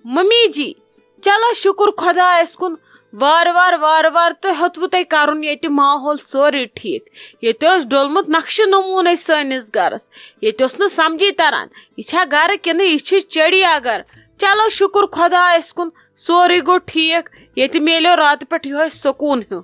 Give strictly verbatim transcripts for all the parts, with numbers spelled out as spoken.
Mummy جی، چلو شُکُر خۄدایَس کُن، وارٕ وارٕ وارٕ وارٕ تہٕ ہیوٚتوٕ تۄہہِ کَرُن ییٚتہِ ماحول سورُے ٹھیٖک۔ ییٚتہِ اوس ڈوٚلمُت نقشہٕ نموٗنے سٲنِس گَرَس۔ ییٚتہِ اوس نہٕ سَمجھی تَران، یہِ چھا گَرٕ کِنہٕ یہِ چھِ چڑیا گَرٕ۔ چلو شُکُر خۄدایَس کُن، سورُے گوٚو ٹھیٖک۔ ییٚتہِ میلیو راتہٕ پٮ۪ٹھ یِہوٚے سکوٗن ہیوٗ۔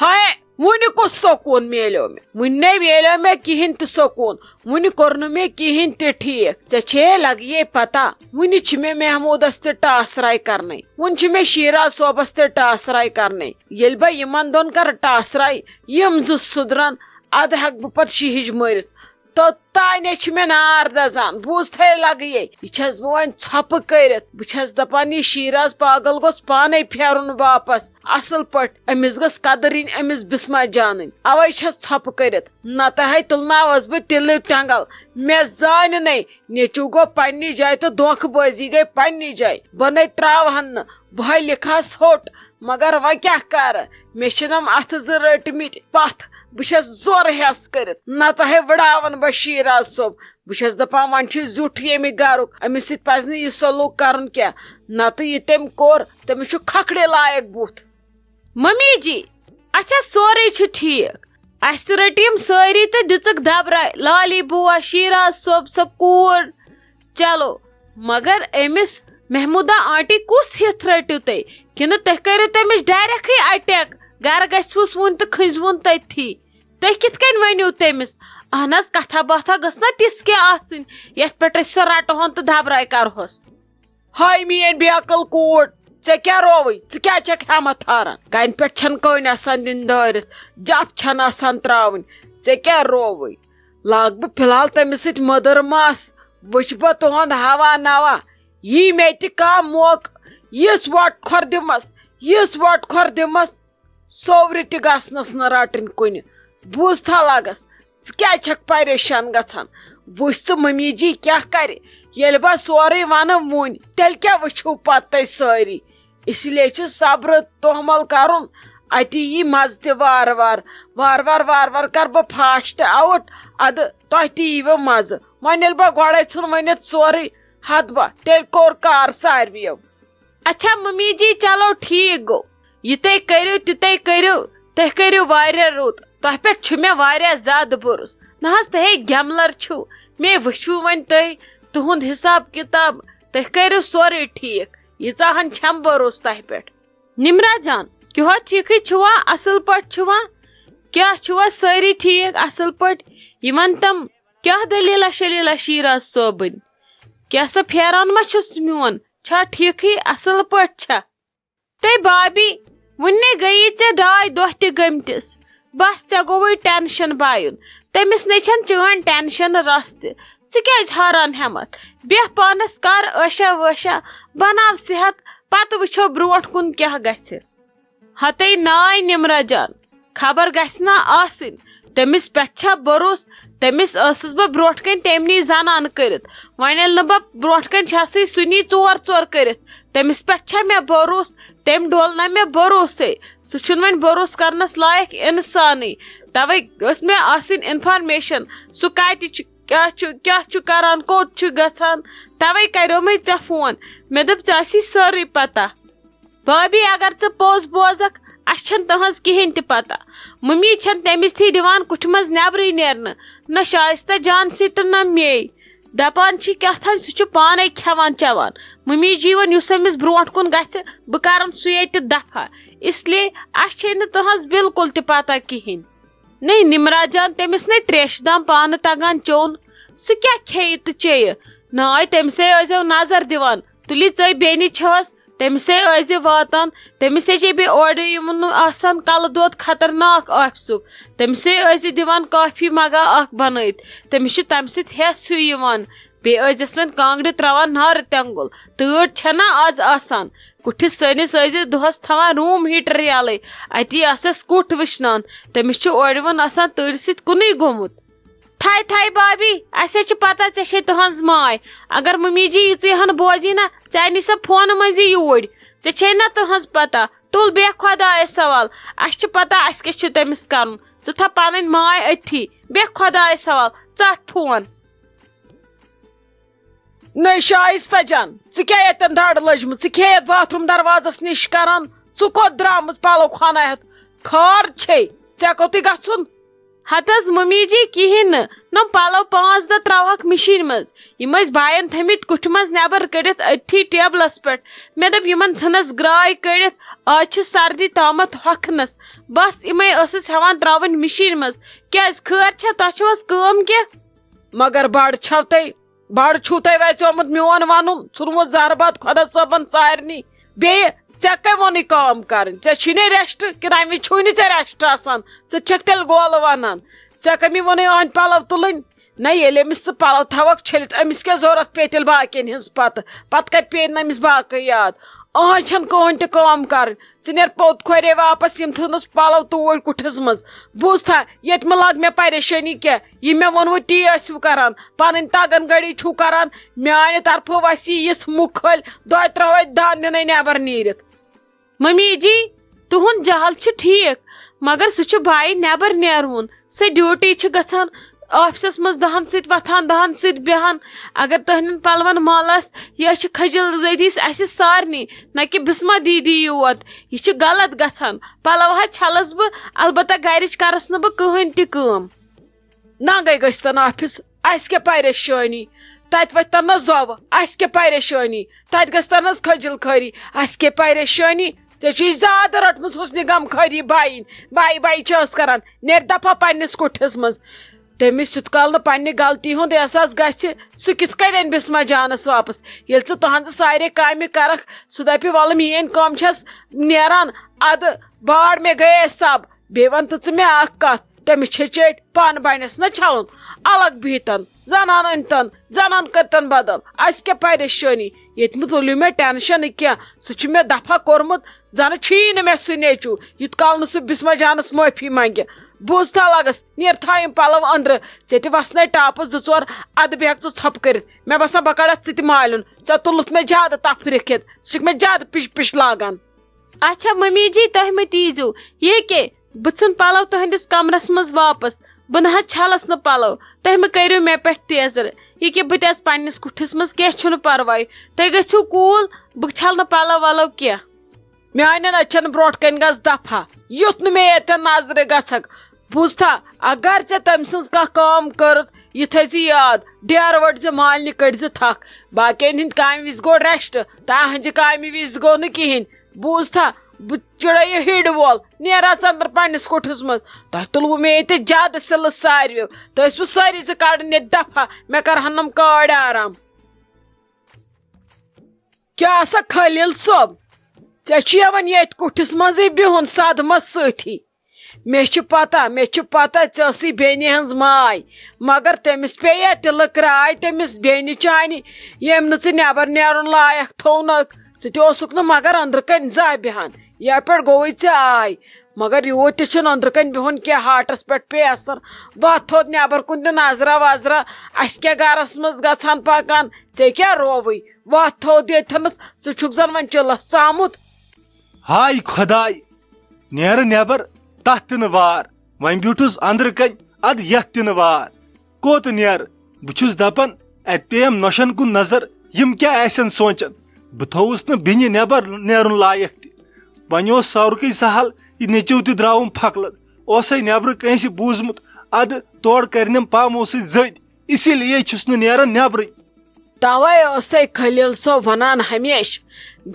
ہاے، وُنہِ کُس سکوٗن میلیو مےٚ؟ وُنہِ نے میلیو مےٚ کِہیٖنۍ تہِ سکوٗن۔ وُنہِ کوٚر نہٕ مےٚ کِہیٖنۍ تہِ ٹھیٖک۔ ژےٚ چھے لگیے پتہ، وُنہِ چھِ مےٚ محموٗدس تہِ ٹاسراے کرنَے۔ وُنہِ چھِ مےٚ شیراز صٲبس تہِ ٹاسراے کرنَے۔ ییٚلہِ بہٕ یِمن دۄن کرٕ ٹاسراے، یِم زٕ سُدرن، ادٕ ہٮ۪کہٕ بہٕ پتہٕ شیٖہِج مٔرِتھ۔ توٚتانۍ چھِ مےٚ نار دزان، بوٗزتھے لگیے۔ یہِ چھَس بہٕ وۄنۍ ژھۄپہٕ کٔرِتھ۔ بہٕ چھَس دپان، یہِ شیراز پاگل گوٚژھ پانے پھیرُن واپس۔ اصل پٲٹھۍ، أمِس گٔژھ قدٕرٕنۍ أمِس بسمہ جانٕنۍ۔ اوے چھَس ژھۄپہٕ کٔرِتھ۔ نتہٕ ہے تُلناوس بہٕ تِلہٕ ٹنگل۔ مےٚ زانہِ نے، نیٚچو گوٚو پننہِ جایہِ تہٕ دھوکہٕ بٲزی گٔے پننہِ جایہِ۔ بہٕ نے تراوہن نہٕ، بہٕ ہے لیکھس ہوٚٹ۔ مگر وۄنۍ کیٛاہ کرٕ؟ مےٚ چھِنم اتھٕ زٕ رٔٹمٕتۍ پتھ۔ بہٕ چھَس زورٕ ہٮ۪س کٔرِتھ، نتہٕ ہے وٕڑاون بہٕ شیراز صٲب۔ بہٕ چھَس دپان، وۄنۍ چھُ زیُٹھ ییٚمہِ گرُک، أمِس سۭتۍ پزِ نہٕ یہِ سلوک کرُن کینٛہہ۔ نتہٕ یہِ تٔمۍ کوٚر، تٔمِس چھُ کھکھرِ لایق بُتھ۔ ممی جی، اچھا، سورُے چھُ ٹھیٖک۔ اَسہِ رٔٹۍ یِم سٲری تہٕ دِژٕکھ دبراے، لالی بُوا، شیراز صٲب، سۄ کوٗر۔ چلو، مگر أمِس محموٗدہ آنٹی کُس ہِتھ رٔٹِو تُہۍ؟ کِنہٕ تُہۍ کٔرِو تٔمِس ڈایریکٹٕے اٹیک؟ گرٕ گژھِ وُس وُن تہٕ کھٔنزِ وُن تٔتھی۔ تُہۍ کِتھ کٔنۍ ؤنِو تٔمِس؟ اہن حظ، کتھا باتھا گٔژھ نا تِژھ کینٛہہ آسٕنۍ، یتھ پٮ۪ٹھ أسۍ سۄ رٹہون تہٕ دبراے کرہوس۔ ہاے میٲنۍ بے عقل کوٗر، ژےٚ کیٛاہ رووٕے؟ ژٕ کیٛازِ چھکھ ہٮ۪متھ ہاران؟ کنہِ پٮ۪ٹھ چھنہٕ کٔنۍ آسان دِنۍ دٲرِتھ، جپھ چھنہٕ آسان تراوٕنۍ۔ ژےٚ کیٛاہ رووٕے؟ لاگ بہٕ فی الحال تٔمِس سۭتۍ مٔدٕر مَس، وٕچھ بہٕ تُہُنٛد ہوا نوا۔ یی مےٚ تہِ کانٛہہ موقعہٕ، یِژھ وۄٹھ کھۄر دِمس، یِژھ وۄٹھ کھۄر دِمس، سوٚورِ تہِ گژھنس نہٕ رٹٕنۍ کُنہِ۔ بوٗزتھا لگس، ژٕ کیٛازِ چھکھ پریشان گژھان؟ وٕچھ ژٕ ممی جی کیٛاہ کرِ، ییٚلہِ بہٕ سورُے ونہٕ وُنۍ، تیٚلہِ کیٛاہ وٕچھِو پتہٕ تُہۍ سٲری؟ اس لیے چھُ صبرٕ توہمل کرُن۔ اتی یی مزٕ تہِ وارٕ وارٕ۔ وارٕ وارٕ وارٕ وارٕ کرٕ بہٕ فاسٹ آوُٹ، ادٕ تۄہہِ تہِ ییٖوٕ مزٕ۔ وۄنۍ ییٚلہِ بہٕ گۄڈے ژھٕن ؤنِتھ سورُے ہتبہ، تیٚلہِ کوٚر کار ساروِیو۔ اچھا ممی جی، چلو ٹھیٖک گوٚو، یہِ تُہۍ کٔرِو تہِ تُہۍ کٔرِو، تُہۍ کٔرِو واریاہ رُت۔ تۄہہِ پٮ۪ٹھ چھُ مےٚ واریاہ زیادٕ بھروسہٕ۔ نہ حظ، تُہۍ ہے گیملر چھِو، مےٚ وٕچھِو وۄنۍ تُہۍ، تُہُنٛد حساب کِتاب، تُہۍ کٔرِو سورُے ٹھیٖک۔ ییٖژاہ ہن چھَم بھروسہٕ تۄہہِ پٮ۪ٹھ۔ نمرہ جان، کیٛاہ ٹھیٖکھٕے چھُوا؟ اصل پٲٹھۍ چھُوا؟ کیٛاہ چھُوا سٲری ٹھیٖک اصل پٲٹھۍ؟ یہِ وَن تم، کیٛاہ دٔلیٖلہ شلیٖلہ شیراز صٲبٕنۍ؟ کیٛاہ سا پھیران ما چھُس میون؟ چھا ٹھیٖکھٕے اصل پٲٹھۍ چھا؟ تہٕ بابی، وُنہِ گٔیی ژےٚ ڈاے دۄہ تہِ گٔمتِس۔ بس، ژےٚ گوٚوُے ٹینشن بایُن۔ تٔمِس نے چھَنہٕ چٲنۍ ٹینشن رژھ تہِ۔ ژٕ کیٛازِ ہاران ہٮ۪متھ؟ بیٚہہ پانس کر عٲشا وٲشا، بناو صحت، پتہٕ وٕچھو برونٛٹھ کُن کیٛاہ گژھِ۔ ہتے ناے نمرہ جان، خبر گژھِ نا آسٕنۍ۔ تٔمِس پٮ۪ٹھ چھا بروس؟ تٔمِس ٲسٕس بہٕ برونٛٹھ کَنۍ تٔمنٕے زنان کٔرِتھ۔ وۄنۍ ییٚلہِ نہٕ بہٕ برونٛٹھ کَنۍ چھَسٕے، سُہ نی ژور ژور کٔرِتھ۔ تٔمِس پٮ۪ٹھ چھا مےٚ بروس؟ تٔمۍ ڈول نہ مےٚ بروسے۔ سُہ چھُنہٕ وۄنۍ بروس کرنس لایق انسانٕے۔ توے گٔژھ مےٚ آسٕنۍ انفارمیشن، سُہ کتہِ چھُ، کیٛاہ چھُ، کیٛاہ چھُ کران، کوٚت چھُ گژھان۔ توے کریومے ژےٚ فون۔ مےٚ دوٚپ، ژےٚ آسی سٲرٕے پتہ۔ بھابھی، اگر ژٕ پوٚز بوزکھ، اسہِ چھنہٕ تہنٛز کہینۍ تہِ پتہ۔ ممی چھنہٕ تٔمِس تھی دِوان کُٹھِ منٛز نیبرٕے نیرنہٕ، نہ شایستہ جان سۭتۍ تہٕ نہ مے۔ دپان چھِ کیٛاہ تھانۍ سُہ چھُ پانے کھٮ۪وان چٮ۪وان۔ ممی جی ووٚن، یُس أمِس برونٛٹھ کُن گژھِ، بہٕ کرن سُے ییٚتہِ دفع۔ اس لیے اسہِ چھے نہٕ تہنٛز بالکل تہِ پتہ کہینۍ۔ نے نمرا جان، تٔمِس نے تریشہِ دام پانہٕ تگان چیوٚن۔ سُہ کیٛاہ کھیٚیہِ تہٕ چیٚیہِ؟ ناے، تٔمِسے ٲسۍزیو نظر دِوان۔ تُلِو ژٔے بیٚنہِ چھَس، تٔمِسے ٲسۍزِ واتان۔ تٔمِسے چھے بیٚیہِ اورٕ یِمن آسان کلہٕ دود خطرناک آفسُک۔ تٔمِسے ٲسۍزِ دِوان کافی مگا اکھ بنٲوِتھ۔ تٔمِس چھُ تَمہِ سۭتۍ ہٮ۪س ہیوٗ یِوان۔ بیٚیہِ ٲسۍزٮ۪س وۄنۍ کانٛگرِ ترٛاوان نارٕ تٮ۪نٛگُل۔ تۭر چھَنا آز آسان؟ کُٹھِس سٲنِس ٲسۍزِ دۄہس تھاوان روٗم ہیٖٹر یَلَے۔ اَتی آسٮ۪س کُٹھ وٕشنان۔ تٔمِس چھُ اورٕ یِوان آسان تۭرِ سۭتۍ کُنُے گوٚمُت۔ تھاے تھاے بابی، اَسہِ حظ چھِ پتہ ژےٚ چھے تٕہٕنٛز ماے۔ اگر ممی جی یِژٕے ہن بوزی نا، ژےٚ اَنی سۄ فونہٕ منٛزٕے یوٗرۍ۔ ژےٚ چھے نا تٕہٕنٛز پتہ؟ تُل بیٚہہ خۄدایس حوال۔ اَسہِ چھِ پتہ اَسہِ کیٛاہ چھُ تٔمِس کرُن۔ ژٕ تھاو پنٕنۍ ماے أتھی۔ بیٚہہ خۄدایس حوال۔ ژَٹ فون۔ نٔے شایستہ جان، ژٕ کیٛاہ ییٚتٮ۪ن دَڑ لٔجمٕژ؟ ژٕ کیٛاہ یَتھ باتھ روٗم دروازَس نِش کران؟ ژٕ کوٚت درٛامٕژ پَلو کھۄنہٕ ہٮ۪تھ؟ خٲر چھے؟ ژےٚ کوٚتُے گژھُن؟ ہتہٕ حظ ممی جی، کِہیٖنۍ نہٕ۔ نۄم پَلو پانٛژھ دَہ ترٛاوہَکھ مِشیٖنہِ منٛز۔ یِم ٲسۍ بایَن تھٲمٕتۍ کُٹھِ منٛز نٮ۪بر کٔڑِتھ أتھی ٹیبلَس پٮ۪ٹھ۔ مےٚ دوٚپ، یِمَن ژھٕنَس گرٛاے کٔڑِتھ۔ آز چھِ سردی تامَتھ ہۄکھنَس۔ بَس، یِمَے ٲسٕس ہٮ۪وان ترٛاوٕنۍ مِشیٖنہِ منٛز۔ کیٛازِ، خٲر چھا؟ تۄہہِ چھَو حظ کٲم کینٛہہ؟ مگر بڑٕ چھو تۄہہِ، بڑٕ چھُو تۄہہِ ویژیومُت میون ونُن، ژھُنمُت زہر باد خۄدا صٲبن سارنٕے۔ بیٚیہِ ژےٚ کٔمۍ ووٚنُے کٲم کرٕنۍ؟ ژےٚ چھُے نے rest، کِنہٕ اَمہِ وِزِ چھُے نہٕ ژےٚ rest آسان؟ ژٕ چھَکھ تیٚلہِ گولہٕ ونان؟ ژےٚ کٔمی ووٚنُے أہنٛدۍ پلو تُلٕنۍ؟ نہ، ییٚلہِ أمِس ژٕ پلو تھاوکھ چھٔلِتھ، أمِس کیٛاہ ضروٗرت پیٚیہِ تیٚلہِ باقین ہٕنٛز پتہٕ؟ پتہٕ کتہِ پیٚیہِ نہٕ أمِس باقٕے یاد؟ أہنٛز چھَنہٕ کٕہٕنۍ تہِ کٲم کرٕنۍ۔ ژٕ نیر پوٚت کھورے واپس، یِم تھٲونس پلو توٗرۍ کُٹھِس منٛز۔ بوٗزتھا، ییٚتہِ مہ لگ مےٚ پریشٲنی کینٛہہ۔ یہِ مےٚ ووٚنوٕ تی ٲسِو کران، پنٕنۍ تگن گڑی چھِو کران، میانہِ طرفہٕ وسی یِژھ مُکھ کھٔلۍ، دۄیہِ ترٛہہ وَتہِ دان نِنَے نٮ۪بر نیٖرِتھ۔ ممی جی، تُہُنٛد جہل چھُ ٹھیٖک، مگر سُہ چھُ بایہِ نٮ۪بر نیرُن۔ سۄ ڈیوٹی چھِ گژھان آفسَس منٛز دَہَن سۭتۍ وۄتھان، دَہَن سۭتۍ بیٚہان۔ اگر تُہنٛدٮ۪ن پلون مل آسہِ، یہِ چھِ خجل زٲدی اَسہِ سارنٕے، نہ کہِ بسمہ دیدی یوت۔ یہِ چھِ غلط گژھان۔ پلو حظ چھلس بہٕ، البتہ گرِچ کرس نہٕ بہٕ کٕہٕنۍ تہِ کٲم۔ ننگے گٔژھتن آفس، اسہِ کیٛاہ پریشٲنی؟ تتہِ وۄتھتن نہ زۄبہٕ، اسہِ کیٛاہ پریشٲنی؟ تتہِ گٔژھتن نہ کھجل خٲری، اسہِ کیٛاہ پریشٲنی؟ ژےٚ چھُے زیادٕ رٔٹمٕژ حسنِ غم خٲری بایِن۔ بایہِ بایہِ چھِ ٲس کران، نیرِ دفعہ پننِس کُٹھِس منٛز۔ تٔمِس یُتھ کال نہٕ پننہِ غلطی ہُنٛد احساس گژھِ، سُہ کِتھ کٔنۍ انہِ بسمہ جانس واپس؟ ییٚلہِ ژٕ تہنٛزٕ سارے کامہِ کرکھ، سُہ دپہِ، ولہٕ میٲنۍ کٲم چھس نیران، ادٕ باڑ مےٚ گٔیے سب۔ بیٚیہِ وَن تہٕ ژٕ مےٚ اَکھ کَتھ، تٔمِس چھے چیٚٹۍ پانہٕ بَنٮ۪س نہ چھَلُن، الگ بِہتَن، زَنان أنۍتَن، زَنان کٔرۍتَن بدل۔ اَسہِ کیٛاہ پریشٲنی؟ ییٚتہِ مہٕ تُلِو مےٚ ٹٮ۪نشَنٕے کینٛہہ، سُہ چھُ مےٚ دفع کوٚرمُت، زَنہٕ چھُیی نہٕ مےٚ سُہ نیٚچوٗ، یُتھ کال نہٕ سُہ بِسمہ جانَس معٲفی منٛگہِ۔ بوٗزتھا لَگَس، نیر تھاو یِم پَلو أنٛدرٕ، ژےٚ تہِ وَسنَے ٹاپہٕ زٕ ژور، اَدٕ بیٚہکھ ژٕ ژھۄپہٕ کٔرِتھ۔ مےٚ باسان بہٕ کَڑَتھ ژٕ تہِ مالیُن، ژےٚ تُلُتھ مےٚ زیادٕ تفریٖق ہٮ۪تھ، ژٕ چھِکھ مےٚ زیادٕ پِش پِش لاگان۔ اچھا ممی جی، تُہۍ مہ تیٖزِو۔ یہِ کیٛاہ؟ بہٕ ژھٕن پلو تُہنٛدِس کمرس منٛز واپس۔ بہٕ نہ حظ چھلس نہٕ پلو۔ تُہۍ مہ کٔرِو مےٚ پٮ۪ٹھ تیزر۔ یہِ کیٛاہ، بہٕ تہِ آسہٕ پننِس کُٹھِس منٛز، کینٛہہ چھُنہٕ پرواے۔ تُہۍ گٔژھِو کوٗل، بہٕ چھلہٕ نہٕ پلو ولو کینٛہہ۔ میانٮ۪ن أچھن برونٛٹھ کنہِ گژھ دفعہ، یُتھ نہٕ مےٚ ییٚتٮ۪ن نظرِ گژھکھ۔ بوٗزتھا، اگر ژےٚ تٔمۍ سٕنٛز کانٛہہ کٲم کٔرٕتھ، یہِ تھٲیزِ یاد، ڈیرٕ ؤٹزِ مالنہِ، کٔڑزِ تھکھ۔ باقین ہٕنٛدۍ کامہِ وِزِ گوٚو rest، تہنٛزِ کامہِ وِزِ گوٚو نہٕ کِہینۍ۔ بوٗزتھا، بہٕ چِڑے یہِ ہِڑ وول، نیرا ژٕ اندر پننِس کُٹھِس منٛز۔ تۄہہِ تُلوٕ مےٚ ییٚتہِ زیادٕ سِلہٕ ساروِیو۔ تُہۍ ٲسوٕ سٲری زٕ کڑٕنۍ ییٚتہِ دفعہ، مےٚ کرہن نم کٲڑۍ آرام۔ کیٛاہ سا خلیل صٲب، ژےٚ چھُ یِوان ییٚتہِ کُٹھِس منٛزٕے بِہُن صدمس سۭتی؟ مےٚ چھِ پتہ، مےٚ چھِ پتہ ژےٚ ٲسٕے بیٚنہِ ہٕنٛز ماے، مگر تٔمِس پیٚیہِ تِلہٕ کرٛاے تٔمِس بیٚنہِ چانہِ، ییٚمۍ نہٕ ژٕ نٮ۪بر نیرُن لایق تھوونکھ۔ ژٕ تہِ اوسُکھ نہٕ مگر أنٛدرٕ کنۍ زانٛہہ بیٚہان، یپٲرۍ گوٚوُے ژےٚ آے۔ مگر یوٗت تہِ چھُنہٕ أنٛدرٕ کنۍ بِہُن کینٛہہ، ہارٹس پٮ۪ٹھ پیٚیہِ اثر۔ وۄتھ تھوٚد نٮ۪بر کُن تہِ نظرا وظرا، اسہِ کیٛاہ گرس منٛز گژھان پکان، ژےٚ کیٛاہ رووُے؟ وۄتھ تھوٚد ییٚتھنس، ژٕ چھُکھ زن وۄنۍ چِلس ژامُت۔ ہاے خۄداے، نیرٕ نٮ۪بر، تتھ تہِ نہٕ وار۔ وۄنۍ بیوٗٹھُس أنٛدرٕ کنۍ، ادٕ یتھ تہِ نہٕ وار۔ کوٚت نیرٕ؟ بہٕ چھُس دپان، اتہِ پیٚیم نۄشن کُن نظر، یِم کیٛاہ آسن سونچان۔ بہٕ تھووُس نہٕ بیٚنہِ نٮ۪بر نیرُن لایق تہِ۔ وۄنۍ اوس سورُکُے سہل، یہِ نیٚچو تہِ درٛاوُم پھۄکلہٕ۔ اوسے نٮ۪برٕ کٲنٛسہِ بوٗزمُت، ادٕ تورٕ کرنم پامو سۭتۍ زٔدۍ، اسی لیے چھُس نہٕ نیران نٮ۪برٕے۔ توے ٲسے خلیل صٲب ونان ہمیشہٕ،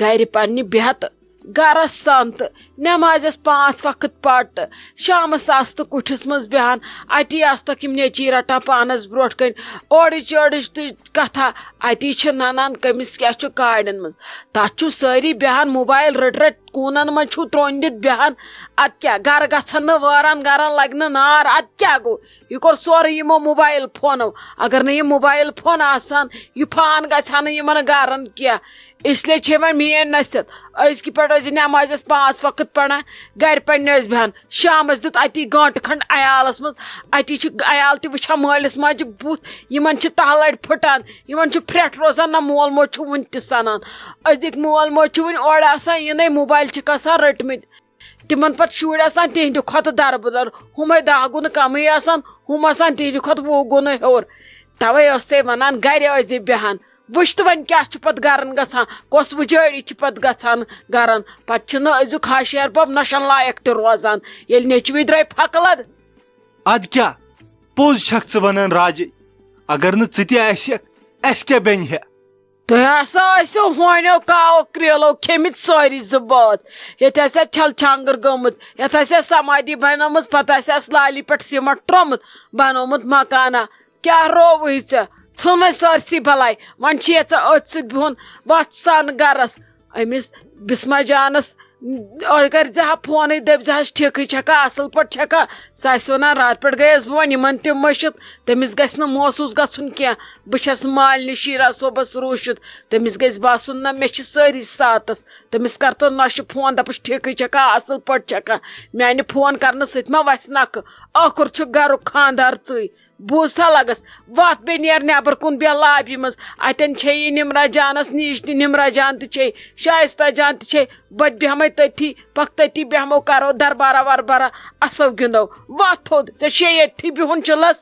گرِ پننہِ بیہہ تہٕ گرس سان تہٕ نمازٮ۪س پانٛژھ وقت پرتہٕ شامس آستہٕ کُٹھِس منٛز بیہان، اتی آستکھ یِم نیٚچی رٹان پانس برونٛٹھ کنۍ اورٕچ یورٕچ تہٕ کتھا، اتی چھِ ننان کٔمِس کیٛاہ چھُ کاڑٮ۪ن منٛز۔ تتھ چھُ سٲری بیہان موبایل رٔٹۍ رٔٹۍ کوٗنن منٛز چھُو ترٛوٚنۍ دِتھ بیہان۔ ادٕ کیٛاہ، گرٕ گژھن نہٕ وٲران، گرن لگہِ نہٕ نار، ادٕ کیٛاہ گوٚو؟ یہِ کوٚر سورُے یِمو موبایل فونو۔ اگر نہٕ یہِ موبایل فون آسان، یہِ فان گژھِ ہا نہٕ یِمن گرن کینٛہہ۔ اس لیے چھے وۄنۍ میٲنۍ نصیحت، أزکہِ پٮ۪ٹھ ٲسۍ زِ نٮ۪مازٮ۪س پانٛژھ وقت پران، گرِ پننہِ ٲسۍ بیہان۔ شامس دیُت اتی گٲنٹہٕ کھنڈ عیالس منٛز، اتی چھِ عیال تہِ وٕچھان مٲلِس ماجہِ بُتھ، یِمن چھِ تہہ لڑِ پھٕٹان، یِمن چھُ پھرٛٹھ روزان، نہ مول موج چھُ وُنہِ تہِ سنان۔ أزِکۍ مول موج چھِ وُنہِ اورٕ آسان یِنَے، موبایل چھِکھ آسان رٔٹمٕتۍ۔ تِمن پتہٕ شُرۍ آسان تِہنٛدِ کھۄتہٕ دربٕدر، ہُمے دَہ گُنہٕ کمٕے آسان، ہُم آسان تِہنٛدِ کھۄتہٕ وُہ گُنہٕ ہیوٚر۔ توے ٲس سے ونان، گرِ ٲسۍ زِ بیہان، وٕچھ تہٕ وۄنۍ کیٛاہ چھُ پتہٕ گرن گژھان، کۄس وُجٲڑی چھِ پتہٕ گژھان گرن۔ پتہٕ چھِنہٕ أزیُک ہش ہیہر بب نشن لایق تہِ روزان، ییٚلہِ نیٚچوٕے درٛاے پھکہٕ لد۔ ادٕ کیٛاہ، پوٚز چھکھ ژٕ ونان راجے، اگر نہٕ ژٕ تہِ آسکھ، اسہِ کیٛاہ بنہِ ہے؟ تُہۍ ہسا ٲسِو ہونیو کاوو کریلو کھیٚمٕتۍ سٲری زٕ بٲژ۔ ییٚتہِ آسہِ ہا چھل چھانگٕر گٔمٕژ، یتھ آسہِ ہا سمادی بنٲومٕژ، پتہٕ آسہِ ہس لالی پٮ۪ٹھ سیمٹ ترومُت، بنومُت مکانا۔ کیٛاہ رووُے ژےٚ؟ ژھٕنوے سٲرسٕے بلاے۔ وۄنۍ چھِ یژھان أتھۍ سۭتۍ بِہُن، وَتھ سان گرس۔ أمِس بسمہ جانس کٔرۍ زِ ہا فونٕے، دٔپۍ زِ ہس، ٹھیکٕے چھکھا، اصل پٲٹھۍ چھکھا؟ سۄ آسہِ ونان، راتہٕ پٮ۪ٹھ گٔیس بہٕ وۄنۍ یِمن تہِ مٔشِتھ، تٔمِس گژھِ نہٕ محسوٗس گژھُن کینٛہہ بہٕ چھس مالنہِ شیرا صٲبس روٗشِتھ۔ تٔمِس گژھِ باسُن، نہ، مےٚ چھِ سٲری ساتس۔ تٔمِس کر تو نۄشہِ فون، دپُس، ٹھیکٕے چھکھا، اصل پٲٹھۍ چھکھا؟ میانہِ فون کرنہٕ سۭتۍ ما وسہِ نکھٕ؟ ٲخٕر چھُ گرُک خاندار ژٕے۔ بوٗزتھا لگس، وتھ بیٚیہِ نیر نٮ۪بر کُن بیٚہہ لابی منٛز۔ اتٮ۪ن چھے یہِ نمرہ جانس نِش تہِ، نمرہ جان تہِ چھے، شایستہ جان تہِ چھے۔ بہٕ تہِ بیٚہمے تٔتھی، پکھ تٔتی بیٚہمو، کرو دربارہ وربارہ، اسو گِنٛدو۔ وتھ تھوٚد، ژےٚ چھے ییٚتھی بِہُن چُلس۔